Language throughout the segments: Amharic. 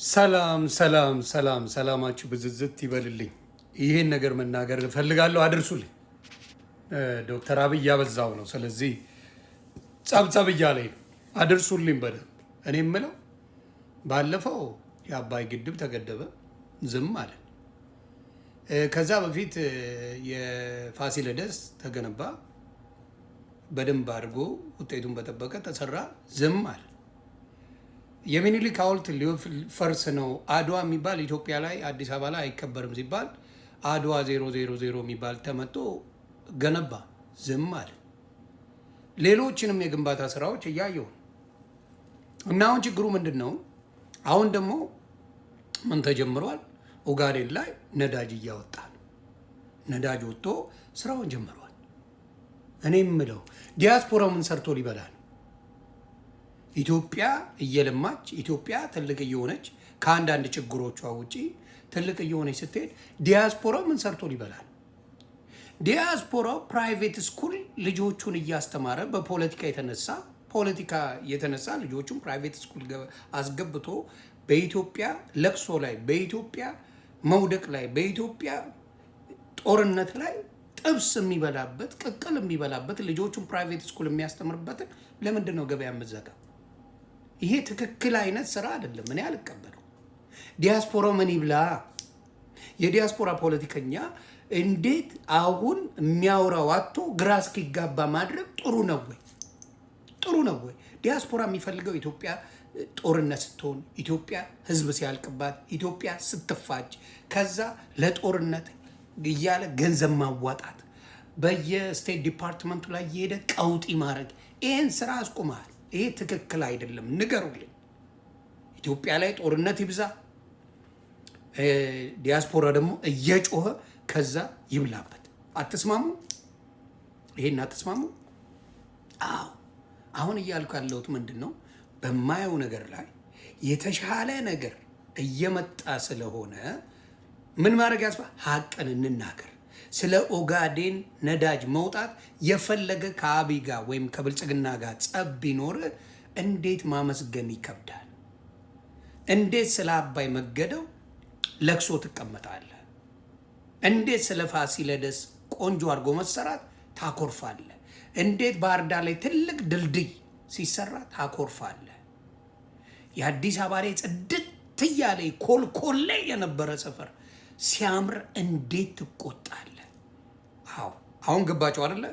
ሰላም ሰላም ሰላም፣ ሰላማችሁ ብዝዝት ይበልልኝ። ይሄን ነገር መናገር እፈልጋለሁ፣ አድርሱልኝ። ዶክተር አብይ ያበዛው ነው። ስለዚህ ጸብጸብ እያለኝ ነው። አድርሱልኝ በደንብ። እኔ የምለው ባለፈው የአባይ ግድብ ተገደበ፣ ዝም አለ። ከዛ በፊት የፋሲለደስ ተገነባ፣ በደንብ አድርጎ ውጤቱን በጠበቀ ተሰራ፣ ዝም አለ። የሚኒሊክ ሐውልት ሊፈርስ ነው፣ አድዋ የሚባል ኢትዮጵያ ላይ አዲስ አበባ ላይ አይከበርም ሲባል አድዋ 000 የሚባል ተመቶ ገነባ፣ ዝም አለ። ሌሎችንም የግንባታ ስራዎች እያየሁ እና አሁን ችግሩ ምንድን ነው? አሁን ደግሞ ምን ተጀምሯል? ኦጋዴን ላይ ነዳጅ እያወጣ ነው። ነዳጅ ወጥቶ ስራውን ጀምሯል። እኔ የምለው ዲያስፖራው ምን ሰርቶ ሊበላ ነው? ኢትዮጵያ እየለማች፣ ኢትዮጵያ ትልቅ እየሆነች፣ ከአንዳንድ ችግሮቿ ውጪ ትልቅ እየሆነች ስትሄድ ዲያስፖራው ምን ሰርቶ ሊበላ ነው? ዲያስፖራው private school ልጆቹን እያስተማረ በፖለቲካ የተነሳ ልጆቹን private school አስገብቶ በኢትዮጵያ ለቅሶ ላይ፣ በኢትዮጵያ መውደቅ ላይ፣ በኢትዮጵያ ጦርነት ላይ ጥብስ የሚበላበት፣ ቅቅል የሚበላበት፣ ልጆቹን private school የሚያስተምርበትን ለምንድን ነው ገበያ የምዘጋው? ይሄ ትክክል አይነት ስራ አይደለም። እኔ አልቀበለው። ዲያስፖራው ምን ይብላ? የዲያስፖራ ፖለቲከኛ እንዴት አሁን የሚያወራው አጥቶ ግራ እስኪጋባ ማድረግ ጥሩ ነው ወይ? ጥሩ ነው ወይ? ዲያስፖራ የሚፈልገው ኢትዮጵያ ጦርነት ስትሆን፣ ኢትዮጵያ ህዝብ ሲያልቅባት፣ ኢትዮጵያ ስትፋጅ፣ ከዛ ለጦርነት እያለ ገንዘብ ማዋጣት፣ በየ State Department ኡ ላይ እየሄደ ቀውጢ ማድረግ፣ ይህን ስራ አስቁመሃል። ይሄ ትክክል አይደለም። ንገሩልኝ። ኢትዮጵያ ላይ ጦርነት ይብዛ፣ ዲያስፖራ ደግሞ እየጮኸ ከዛ ይብላበት። አትስማሙ? ይሄን አትስማሙ? አዎ። አሁን እያልኩ ያለሁት ምንድን ነው? በማየው ነገር ላይ የተሻለ ነገር እየመጣ ስለሆነ ምን ማድረግ ያስፋ ሀቅን እንናገር። ስለ ኦጋዴን ነዳጅ መውጣት የፈለገ ከአብይ ጋር ወይም ከብልጽግና ጋር ጸብ ቢኖር እንዴት ማመስገን ይከብዳል? እንዴት ስለ አባይ መገደው ለቅሶ ትቀመጣለህ? እንዴት ስለ ፋሲለደስ ቆንጆ አድርጎ መሰራት ታኮርፋለህ? እንዴት ባህር ዳር ላይ ትልቅ ድልድይ ሲሰራ ታኮርፋለህ? የአዲስ አበባ ላይ ጽድት እያለ ኮልኮሌ የነበረ ሰፈር ሲያምር እንዴት ትቆጣለህ? አዎ፣ አሁን ገባቸው አደለ?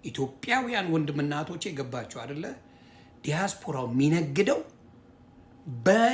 ኢትዮጵያውያን ወንድምና እህቶቼ ገባቸው አደለ? ዲያስፖራው የሚነግደው በ